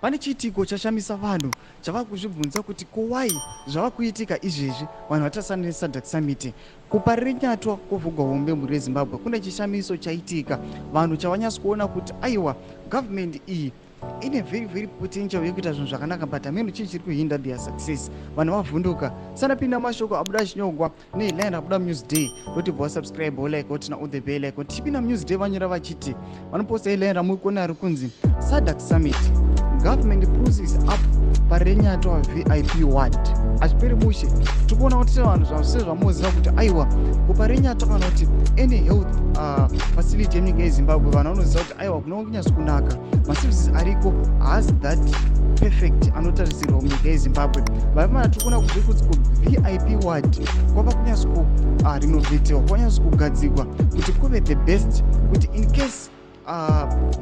Pane chiitiko chashamisa vanhu chava kuzvibvunza kuti ko why zvava kuitika izvezvi vanhu vatarisana neSADC summit. KuParirenyatwa kwovhugwa hombe mhuri yeZimbabwe kune chishamiso chaitika vanhu chavanyatso kuona kuti aiwa, government iyi ine very very potential yekuita zvinhu zvakanaka, but hameno chii chiri kuhinda their success. Vanhu vavhunduka. Sanapinda mashoko abuda achinyogwa neheadline rabuda muNewsDay, roti wasubscribe, wolike, woturn on the bell icon. Tichipinda muNewsDay, vanyora vachiti, vanoposta headline ramuri kuona ri kunzi "SADC Summit: Government spruces up Parirenyatwa VIP ward". Hazviperi mushe. Tiri kuona kuti vanhu sezvamuziva kuti aiwa, kuParirenyatwa kana kuti any health facility yemunyika yeZimbabwe, vanhu vanoziva kuti aiwa, kuno kunyatso kunaka, maservices ariko haasi that perfect anotarisirwa munyika yeZimbabwe. Vaimana tiri kuona kuti kuti kuVIP ward kwava kunyatso kurenovatiwa, kwanyatso kugadzirwa kuti kuve the best, kuti in case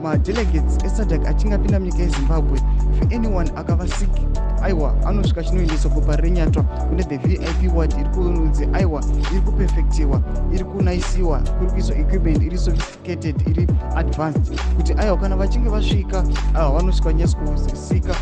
madelegates eSADC achinge apinda munyika yeZimbabwe, if anyone akava sick, aiwa, anosvika chinoendeswa kuParirenyatwa kune the VIP ward iri kunzi aiwa, iri kuperfectiwa, iri kunaisiwa, kuri kuiswa equipment iri sophisticated, iri advanced, kuti aiwa, kana vachinge vasvika, aiwa, vanosvika nyatso kuseeka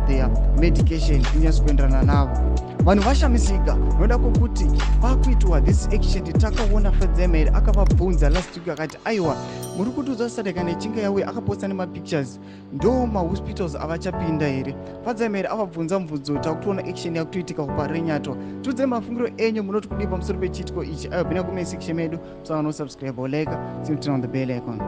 their medication inyatso kuenderana navo. Vanhu vashamisika noda kwokuti pakuitwa this action. Takaona Fadzayi Mahere akavabvunza last week, akati aiwa, muri kutiudza SADC kana ichinge yauya, akaposta nemapictures, ndo mahospitals avachapinda here? Fadzayi Mahere avabvunza mubvunzo. Takutoona action yakutoitika kuParirenyatwa. Tiudzai mafungiro enyu, munoti kudii pamusoro pechiitiko ichi? Aiwa, pinda comment section medu, musangano, subscribe, like, turn on the bell icon.